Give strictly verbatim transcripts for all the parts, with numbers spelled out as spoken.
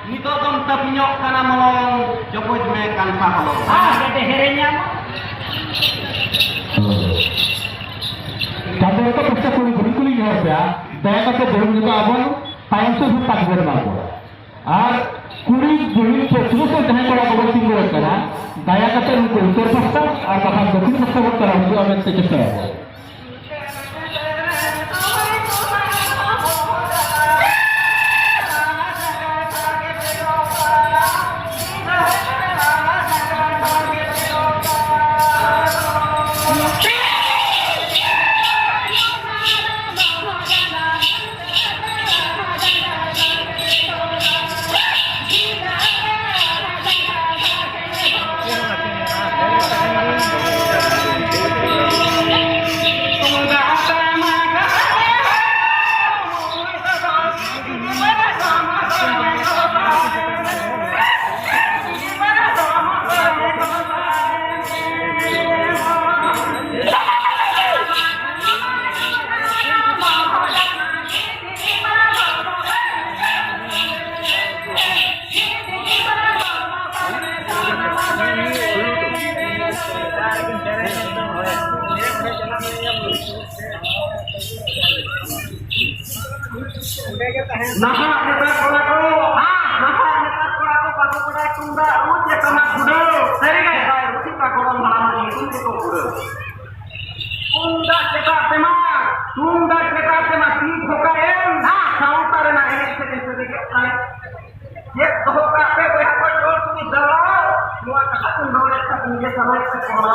ᱱᱤᱛᱚᱜ ᱫᱚᱢ ᱛᱟᱹᱯᱤᱧᱚᱜ ᱠᱟᱱᱟ ᱢᱚᱞᱚᱝ, ᱪᱚᱯᱚᱡ ᱢᱮ ᱠᱟᱱᱛᱷᱟ ᱦᱚᱞᱚᱝ᱾ ᱟᱨ ᱜᱮᱰᱮ ᱦᱮᱨᱮᱧᱟᱢ᱾ ᱪᱟᱸᱫᱚ ᱨᱮᱠᱚ ᱯᱟᱥᱴᱟ ᱠᱩᱲᱤ ᱵᱩᱲᱦᱤ ᱠᱩᱞᱤ ᱡᱚᱦᱟᱨ ᱯᱮᱭᱟ, ᱫᱟᱭᱟ ᱠᱟᱛᱮ ᱵᱩᱲᱦᱤ ᱠᱚᱫᱚ ᱟᱵᱚ ᱛᱟᱭᱚᱢ ᱥᱮᱫ ᱵᱚᱱ ᱛᱟᱠ ᱵᱚᱱ ᱮᱢᱟ ᱠᱚᱣᱟ᱾ ᱟᱨ ᱠᱩᱲᱤ ᱵᱩᱲᱦᱤ ᱯᱟᱹᱴᱷᱩᱣᱟᱹ ᱠᱚ ᱡᱟᱦᱟᱸᱭ ᱠᱚᱲᱟ ᱠᱚᱵᱚᱱ ᱛᱤᱸᱜᱩ ᱟᱠᱟᱱᱟ, ᱫᱟᱭᱟ ᱠᱟᱛᱮ ᱩᱱᱠᱩ ᱩᱛᱛᱚᱨ ᱯᱟᱥᱴᱟ ᱟᱨ ᱵᱟᱠᱷᱟᱱ ᱫᱚᱠᱷᱤᱱ ᱯᱟᱥᱴᱟ ᱵᱚᱱ ᱪᱟᱞᱟᱣ ᱦᱤᱡᱩᱜᱼᱟ ᱢᱮᱱᱛᱮ ᱪᱮᱥᱴᱟᱭᱟ᱾ ᱱᱟᱦᱟᱜ ᱱᱮᱛᱟᱨ ᱠᱚᱲᱟ ᱠᱚ, ᱱᱟᱦᱟᱜ ᱱᱮᱛᱟᱨ ᱠᱚᱲᱟ ᱠᱚ ᱵᱟᱠᱚ ᱵᱟᱰᱟᱭ ᱛᱩᱢᱫᱟᱜ ᱨᱩ ᱪᱮ ᱴᱟᱢᱟᱠ ᱜᱩᱰᱟᱹᱣ᱾ ᱥᱟᱹᱨᱤ ᱜᱮ᱾ ᱵᱟᱰᱟᱭ ᱨᱩᱥᱤᱠᱟ ᱜᱚᱲᱚᱢ ᱦᱟᱲᱟᱢ ᱧᱩᱛᱩᱢ ᱛᱮᱠᱚ ᱠᱩᱲᱟᱹᱣ᱾ ᱛᱩᱢᱫᱟᱜ ᱪᱮᱫᱟᱜ ᱛᱮᱢᱟ, ᱛᱩᱢᱫᱟᱜ ᱪᱮᱫᱟᱜ ᱛᱮᱢᱟ ᱛᱤ ᱴᱷᱚᱠᱟᱭᱮᱱ, ᱥᱟᱶᱛᱟ ᱨᱮᱱᱟᱜ ᱮᱱᱮᱡ ᱥᱮᱨᱮᱧ ᱥᱮᱨᱮᱧᱮᱫ ᱠᱟᱱ᱾ ᱪᱮᱫ ᱫᱚᱦᱚ ᱠᱟᱜ ᱯᱮ ᱵᱚᱭᱦᱟ ᱠᱚ, ᱡᱚᱲ ᱥᱩᱵᱤᱫᱷᱟ᱾ ᱱᱚᱣᱟ ᱠᱟᱛᱷᱟ ᱠᱚᱧ ᱨᱚᱲᱮᱫ ᱠᱷᱟᱱ ᱤᱧ ᱜᱮ ᱥᱟᱱᱟᱭᱮᱫ ᱠᱟᱱᱟ᱾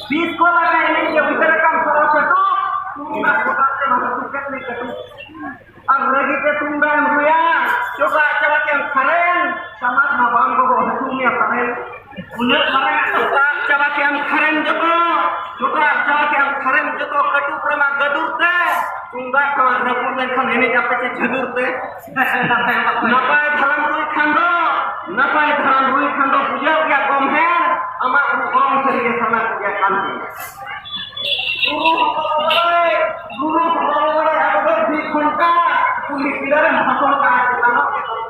ᱛᱤᱥ ᱠᱚ ᱞᱟᱜᱟ ᱮᱱᱮᱡ ᱜᱮ ᱩᱭᱦᱟᱹᱨ ᱟᱠᱟᱱ ᱥᱚᱨᱚ ᱥᱮᱛᱩ, ᱛᱩᱢᱫᱟᱜ ᱜᱚᱴᱟ ᱛᱮ ᱵᱟᱝ ᱟᱹᱛᱩ ᱠᱮᱫ ᱢᱮ ᱠᱟᱹᱴᱩᱵ᱾ ᱟᱨ ᱨᱟᱹᱜᱤ ᱛᱮ ᱛᱩᱢᱫᱟᱜ ᱮᱢ ᱨᱩᱭᱟ, ᱪᱚᱴᱟᱜ ᱪᱟᱵᱟ ᱠᱮᱫ ᱠᱷᱟᱨᱮᱱ, ᱴᱟᱢᱟᱠ ᱢᱟ ᱵᱟᱝ ᱜᱚᱜᱚ ᱦᱟᱹᱥᱩ ᱢᱮᱭᱟ ᱛᱟᱦᱮᱱ᱾ ᱩᱱᱟᱹᱜ ᱢᱟᱨᱟᱝ ᱟᱜ ᱪᱚᱴᱟᱜ ᱪᱟᱵᱟ ᱠᱮᱫ ᱠᱷᱟᱨᱮᱱ ᱡᱚᱛᱚ, ᱪᱚᱴᱟᱜ ᱪᱟᱵᱟ ᱠᱮᱫ ᱠᱷᱟᱨᱮᱱ ᱡᱚᱛᱚ, ᱠᱟᱹᱴᱩᱵ ᱨᱮᱢᱟ ᱜᱟᱹᱫᱩᱨ ᱛᱮ, ᱛᱩᱢᱫᱟᱜ ᱴᱟᱢᱟᱠ ᱨᱟᱹᱯᱩᱫ ᱞᱮᱱᱠᱷᱟᱱ ᱮᱱᱮᱡ ᱟᱯᱮ ᱪᱮ ᱡᱷᱟᱹᱫᱩᱨ ᱛᱮ? ᱱᱟᱯᱟᱭ ᱫᱷᱟᱨᱟᱢ ᱨᱩᱭ ᱠᱷᱟᱱ ᱫᱚ, ᱱᱟᱯᱟᱭ ᱫᱷᱟᱨᱟᱢ ᱨᱩᱭ ᱠᱷᱟᱱ ᱫᱚ ᱵᱩᱡᱷᱟᱹᱣ ᱜᱮᱭᱟ ᱜᱚᱢᱦᱮᱲ, ᱟᱢᱟᱜ ᱨᱩ ᱚᱨᱚᱝ ᱥᱟᱹᱨᱤ ᱜᱮ ᱥᱟᱱᱟ ᱠᱚᱜᱮᱭᱟ ᱠᱟᱱ ᱜᱮᱭᱟ᱾ ᱜᱩᱨᱩ ᱦᱚᱸ ᱵᱟᱵᱟ ᱵᱟᱲᱟᱭ, ᱜᱩᱨᱩ ᱦᱚᱸ ᱵᱟᱵᱟ ᱵᱟᱲᱟᱭ, ᱟᱵᱚ ᱫᱚ ᱵᱤᱨ ᱠᱷᱚᱱᱴᱟ, ᱠᱩᱞᱦᱤ ᱯᱤᱸᱰᱟᱹ ᱨᱮᱢ ᱵᱷᱟᱥᱚᱱ ᱠᱟᱜᱼᱟ, ᱪᱮᱛᱟᱱᱚᱜ ᱜᱮ ᱠᱚ᱾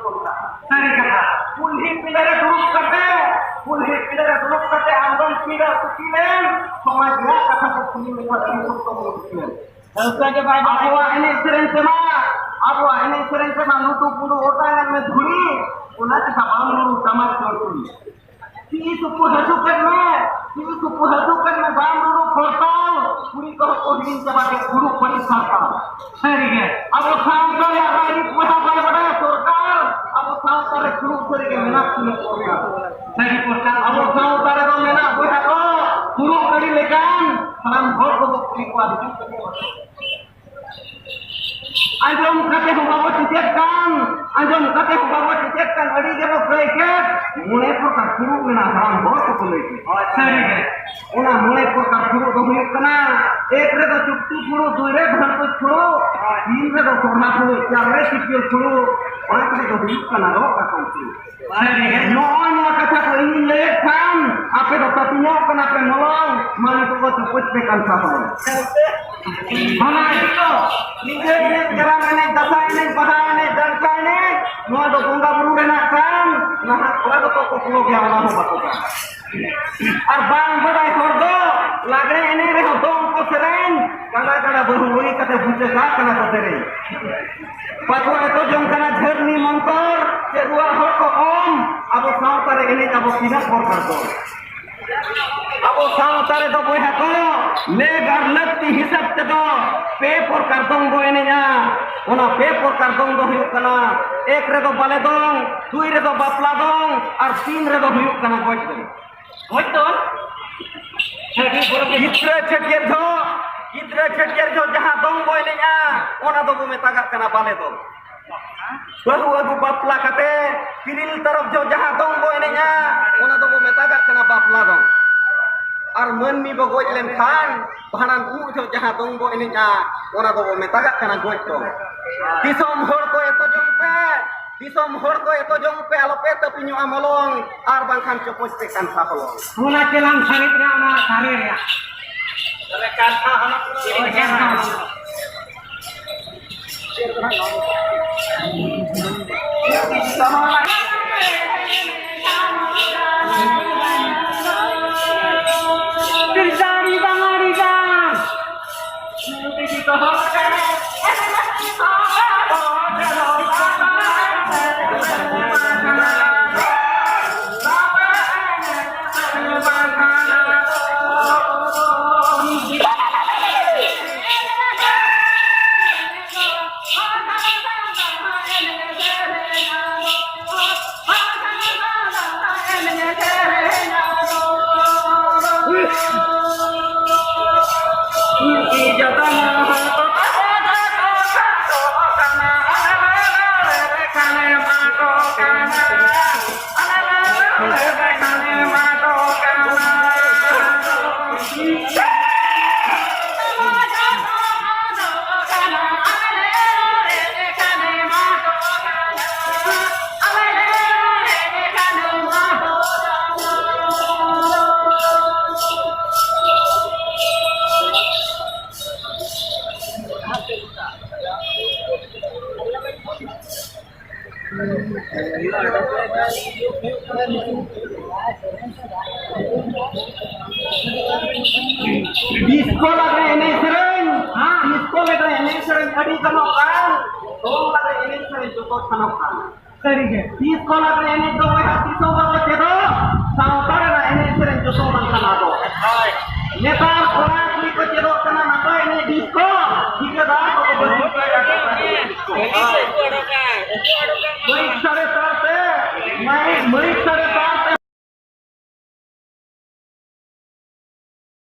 ᱠᱩᱞᱤ ᱞᱮᱢ, ᱥᱚᱢᱟᱡᱽ ᱨᱮᱭᱟᱜ ᱠᱟᱛᱷᱟ ᱠᱚ ᱠᱩᱞᱤ ᱞᱮᱠᱷᱟᱱ ᱟᱹᱰᱤ ᱥᱚᱠᱛᱚ ᱵᱚᱱ ᱠᱩᱞᱤ ᱞᱮᱢ᱾ ᱟᱵᱚᱣᱟᱜ ᱮᱱᱮᱡ ᱥᱮᱨᱮᱧ ᱛᱮᱢᱟ, ᱟᱵᱚᱣᱟᱜ ᱮᱱᱮᱡ ᱥᱮᱨᱮᱧ ᱛᱮᱢᱟ ᱞᱩᱴᱩ ᱯᱩᱰᱩ ᱚᱴᱟᱝ ᱮᱱ ᱢᱮ ᱫᱷᱩᱲᱤ, ᱚᱱᱟ ᱪᱮᱠᱟ ᱵᱟᱢ ᱨᱩᱨᱩ ᱴᱟᱢᱟᱠ ᱪᱚᱲᱪᱩᱲᱤ? ᱛᱤ ᱥᱩᱯᱩ ᱦᱟᱹᱥᱩ ᱠᱮᱫ ᱢᱮ, ᱛᱤ ᱥᱩᱯᱩ ᱦᱟᱹᱥᱩ ᱠᱮᱫ ᱢᱮ, ᱵᱟᱢ ᱨᱩᱨᱩ ᱠᱚᱨᱛᱟᱞ, ᱠᱩᱲᱤ ᱠᱚᱦᱚᱸ ᱠᱚ ᱦᱤᱲᱤᱧ ᱪᱟᱵᱟ ᱠᱮᱫ ᱫᱩᱲᱩᱵ ᱯᱟᱹᱨᱤᱥ ᱥᱟᱱᱛᱟᱲ᱾ ᱥᱟᱹᱨᱤᱜᱮ᱾ ᱟᱵᱚ ᱥᱟᱶᱛᱟ ᱨᱮᱭᱟᱜ ᱨᱟᱡᱽᱱᱤᱛᱤ ᱵᱚᱭᱦᱟ ᱵᱟᱭ ᱵᱟᱰᱟᱭᱟ ᱥᱚᱨᱠᱟᱨ, ᱟᱵᱚ ᱥᱟᱶᱛᱟ ᱨᱮ ᱫᱩᱲᱩᱵ ᱥᱟᱹᱨᱤᱜᱮ ᱢᱮᱱᱟᱜ ᱛᱤᱱᱟᱹᱜ ᱥᱚᱨᱠᱟᱨ᱾ ᱥᱟᱹᱨᱤ ᱯᱨᱚᱪᱟᱨ ᱟᱵᱚ ᱥᱟᱶᱛᱟ ᱨᱮᱫᱚ ᱢᱮᱱᱟᱜ ᱵᱚᱭᱦᱟ ᱠᱚ, ᱯᱩᱨᱩᱵ ᱟᱹᱰᱤ ᱞᱮᱠᱟᱱ ᱦᱟᱲᱟᱢ ᱦᱚᱲ ᱠᱚᱠᱚ ᱠᱩᱞᱤ ᱠᱚᱣᱟ, ᱦᱤᱡᱩᱜ ᱠᱟᱱᱟ᱾ ᱟᱸᱡᱚᱢ ᱠᱟᱛᱮ ᱦᱚᱸ ᱵᱟᱵᱚ ᱪᱮᱪᱮᱫ ᱠᱟᱱ, ᱟᱸᱡᱚᱢ ᱠᱟᱛᱮ ᱦᱚᱸ ᱵᱟᱵᱚ ᱪᱮᱪᱮᱫ ᱠᱟᱱ, ᱟᱹᱰᱤ ᱜᱮᱵᱚ ᱠᱟᱹᱭ ᱠᱮᱫ᱾ ᱢᱚᱬᱮ ᱯᱨᱚᱠᱟᱨ ᱯᱷᱩᱲᱩᱜ ᱢᱮᱱᱟᱜᱼᱟ, ᱦᱟᱲᱟᱢ ᱦᱚᱲ ᱠᱚᱠᱚ ᱞᱟᱹᱭ ᱠᱮᱫ᱾ ᱦᱳᱭ, ᱥᱟᱹᱨᱤ ᱜᱮ᱾ ᱚᱱᱟ ᱢᱚᱬᱮ ᱯᱨᱚᱠᱟᱨ ᱯᱷᱩᱲᱩᱜ ᱫᱚ ᱦᱩᱭᱩᱜ ᱠᱟᱱᱟ, ᱮᱠ ᱨᱮᱫᱚ ᱪᱩᱠᱛᱤ ᱯᱷᱩᱲᱩᱜ, ᱫᱩᱭ ᱨᱮ ᱵᱷᱟᱨᱛᱩᱡ ᱯᱷᱩᱲᱩᱜ, ᱛᱤᱱ ᱨᱮᱫᱚ ᱥᱚᱨᱦᱟ ᱯᱷᱩᱲᱩᱜ, ᱪᱟᱨ ᱨᱮ ᱥᱤᱯᱤᱭᱟᱹ ᱯᱷᱩᱲᱩᱜ, ᱯᱟᱸᱪ ᱨᱮᱫᱚ ᱦᱩᱭᱩᱜ ᱠᱟᱱᱟ ᱨᱚᱜ ᱟᱠᱟᱱ ᱯᱷᱩᱲᱩᱜ᱾ ᱱᱚᱜᱼᱚᱭ ᱱᱚᱣᱟ ᱠᱟᱛᱷᱟ ᱠᱚ ᱤᱧᱤᱧ ᱞᱟᱹᱭᱮᱫ ᱠᱷᱟᱱ, ᱟᱯᱮ ᱫᱚ ᱛᱟᱹᱯᱤᱧᱚᱜ ᱠᱟᱱᱟ ᱯᱮ ᱢᱚᱞᱚᱝ, ᱢᱟ ᱱᱤᱛᱚᱜ ᱫᱚ ᱪᱩᱯᱩᱡ ᱯᱮ ᱠᱟᱱᱛᱷᱟ ᱦᱚᱞᱚᱝ᱾ ᱚᱱᱟ ᱜᱮᱛᱚ, ᱨᱤᱸᱡᱷᱟᱹ ᱮᱱᱮᱡ, ᱠᱟᱨᱟᱢ ᱮᱱᱮᱡ, ᱫᱟᱸᱥᱟᱭ ᱮᱱᱮᱡ, ᱰᱟᱱᱴᱟ ᱮᱱᱮᱡ, ᱱᱚᱣᱟ ᱫᱚ ᱵᱚᱸᱜᱟ ᱵᱩᱨᱩ ᱨᱮᱱᱟᱜ ᱠᱟᱱ, ᱱᱟᱦᱟᱜ ᱠᱚᱲᱟ ᱫᱚᱠᱚ ᱠᱚᱠᱞᱚ ᱜᱮᱭᱟ, ᱚᱱᱟ ᱦᱚᱸ ᱵᱟᱠᱚ ᱜᱟᱱ᱾ ᱟᱨ ᱵᱟᱝ ᱵᱟᱰᱟᱭ ᱦᱚᱲ ᱫᱚ ᱞᱟᱜᱽᱲᱮ ᱮᱱᱮᱡ ᱨᱮᱦᱚᱸ ᱫᱚᱝ ᱠᱚ ᱥᱮᱨᱮᱧ, ᱠᱟᱰᱟ ᱠᱟᱰᱟ ᱵᱟᱹᱦᱩ ᱵᱟᱹᱲᱤ ᱠᱟᱛᱮ ᱵᱩᱡᱷᱟᱹ ᱠᱟᱜ ᱠᱟᱱᱟ ᱠᱚ ᱥᱮᱨᱮᱧ᱾ ᱯᱟᱹᱴᱷᱩᱣᱟᱹ ᱮᱛᱚ ᱡᱚᱝ ᱠᱟᱱᱟ ᱡᱷᱟᱹᱨᱱᱤ ᱢᱚᱱᱛᱚᱨ, ᱪᱮᱫ ᱨᱩᱣᱟᱹᱜ ᱦᱚᱲ ᱠᱚ ᱚᱢ, ᱟᱵᱚ ᱥᱟᱶᱛᱟ ᱨᱮ ᱮᱱᱮᱡ ᱟᱵᱚ ᱛᱤᱱᱟᱹᱜ ᱯᱨᱚᱠᱟᱨ ᱫᱚ᱾ ᱟᱵᱚ ᱥᱟᱶᱛᱟ ᱨᱮᱫᱚ ᱵᱚᱭᱦᱟ ᱠᱚ, ᱞᱮᱜᱽ ᱟᱨ ᱞᱟᱹᱠᱛᱤ ᱦᱤᱥᱟᱹᱵ ᱛᱮᱫᱚ ᱯᱮ ᱯᱨᱚᱠᱟᱨ ᱫᱚᱝ ᱵᱚ ᱮᱱᱮᱡᱼᱟ᱾ ᱚᱱᱟ ᱯᱮ ᱯᱨᱚᱠᱟᱨ ᱫᱚᱝ ᱫᱚ ᱦᱩᱭᱩᱜ ᱠᱟᱱᱟ, ᱮᱠ ᱨᱮᱫᱚ ᱵᱟᱞᱮ ᱫᱚᱝ, ᱫᱩᱭ ᱨᱮᱫᱚ ᱵᱟᱯᱞᱟ ᱫᱚᱝ, ᱟᱨ ᱛᱤᱱ ᱨᱮᱫᱚ ᱦᱩᱭᱩᱜ ᱠᱟᱱᱟ ᱜᱚᱡ ᱫᱚᱝ᱾ ᱦᱳᱭᱛᱳ᱾ ᱜᱤᱫᱽᱨᱟᱹ ᱪᱷᱟᱹᱴᱭᱟᱹᱨ ᱡᱚᱦᱚᱜ, ᱜᱤᱫᱽᱨᱟᱹ ᱪᱷᱟᱹᱴᱭᱟᱹᱨ ᱡᱚᱦᱚᱜ ᱡᱟᱦᱟᱸ ᱫᱚᱝ ᱵᱚ ᱮᱱᱮᱡᱼᱟ, ᱚᱱᱟ ᱫᱚᱵᱚ ᱢᱮᱛᱟᱜᱟᱜ ᱠᱟᱱᱟ ᱵᱟᱞᱮ ᱫᱚᱝ᱾ ᱵᱟᱹᱦᱩ ᱟᱹᱜᱩ ᱵᱟᱯᱞᱟ ᱠᱟᱛᱮ ᱛᱤᱨᱤᱞ ᱛᱟᱨᱚᱵ ᱡᱚᱦᱚᱜ ᱡᱟᱦᱟᱸ ᱫᱚᱝ ᱵᱚ ᱮᱱᱮᱡᱼᱟ, ᱚᱱᱟ ᱫᱚᱵᱚ ᱢᱮᱛᱟᱜᱟᱜ ᱠᱟᱱᱟ ᱵᱟᱯᱞᱟ ᱫᱚᱝ᱾ ᱟᱨ ᱢᱟᱹᱱᱢᱤ ᱵᱚ ᱜᱚᱡ ᱞᱮᱱᱠᱷᱟᱱ ᱵᱷᱟᱸᱰᱟᱱ ᱩᱢᱩᱜ ᱡᱚᱦᱚᱜ ᱡᱟᱦᱟᱸ ᱫᱚᱝ ᱵᱚ ᱮᱱᱮᱡᱼᱟ, ᱚᱱᱟ ᱫᱚᱵᱚ ᱢᱮᱛᱟᱜᱟᱜ ᱠᱟᱱᱟ ᱜᱚᱡ ᱫᱚᱝ᱾ ᱫᱤᱥᱚᱢ ᱦᱚᱲ ᱠᱚ ᱮᱛᱚ ᱡᱚᱝ ᱯᱮ, ᱫᱤᱥᱚᱢ ᱦᱚᱲ ᱠᱚ ᱮᱛᱚ ᱡᱚᱝ ᱯᱮ, ᱟᱞᱚᱯᱮ ᱛᱟᱹᱯᱤᱧᱚᱜᱼᱟ ᱢᱚᱞᱚᱝ, ᱟᱨ ᱵᱟᱝᱠᱷᱟᱱ ᱪᱚᱯᱚᱡ ᱯᱮ ᱠᱟᱱᱛᱷᱟ ᱦᱚᱞᱚᱝ᱾ ᱚᱱᱟ ᱪᱮᱞᱟᱝ ᱥᱟᱨᱮᱡ ᱨᱮ ᱚᱱᱟ ᱫᱟᱨᱮ ᱨᱮᱭᱟᱜ᱾ ᱛᱟᱦᱞᱮ ᱠᱟᱱᱛᱷᱟ ᱦᱚᱞᱚᱝ᱾ ᱦᱳᱭ, ᱠᱟᱱᱛᱷᱟ ᱦᱚᱞᱚᱝ᱾ ᱰᱤᱥᱠᱳ ᱞᱟᱜᱽᱲᱮ ᱮᱱᱮᱡ ᱥᱮᱨᱮᱧ, ᱦᱮᱸ, ᱰᱤᱥᱠᱳ ᱞᱟᱜᱽᱲᱮ ᱮᱱᱮᱡ ᱥᱮᱨᱮᱧ ᱟᱹᱰᱤ ᱜᱟᱱᱚᱜ ᱠᱟᱱ, ᱫᱚᱝ ᱞᱟᱜᱽᱲᱮ ᱮᱱᱮᱡ ᱥᱮᱨᱮᱧ ᱡᱚᱛᱚ ᱥᱟᱱᱚᱜ ᱠᱟᱱ᱾ ᱥᱟᱹᱨᱤᱜᱮ᱾ ᱰᱤᱥᱠᱳ ᱞᱟᱜᱽᱲᱮ ᱮᱱᱮᱡ ᱫᱚ ᱵᱚᱭᱦᱟ ᱛᱤᱥ ᱦᱚᱸ ᱵᱟᱠᱚ ᱪᱮᱫᱚᱜ, ᱥᱟᱶᱛᱟ ᱨᱮᱱᱟᱜ ᱮᱱᱮᱡ ᱥᱮᱨᱮᱧ ᱡᱚᱛᱚ ᱵᱟᱝᱠᱷᱟᱱ ᱟᱫᱚ᱾ ᱱᱮᱛᱟᱨ ᱠᱚᱲᱟ ᱠᱩᱲᱤ ᱠᱚ ᱪᱮᱫᱚᱜ ᱠᱟᱱᱟ ᱱᱟᱯᱟᱭ ᱮᱱᱮᱡ ᱰᱤᱥᱠᱳ, ᱴᱷᱤᱠᱟᱹᱫᱟᱨ ᱠᱚᱠᱚ ᱵᱟᱹᱜᱤ ᱦᱚᱴᱚᱭᱮᱫᱟ ᱱᱟᱯᱟᱭ ᱮᱱᱮᱡ ᱰᱤᱥᱠᱳ᱾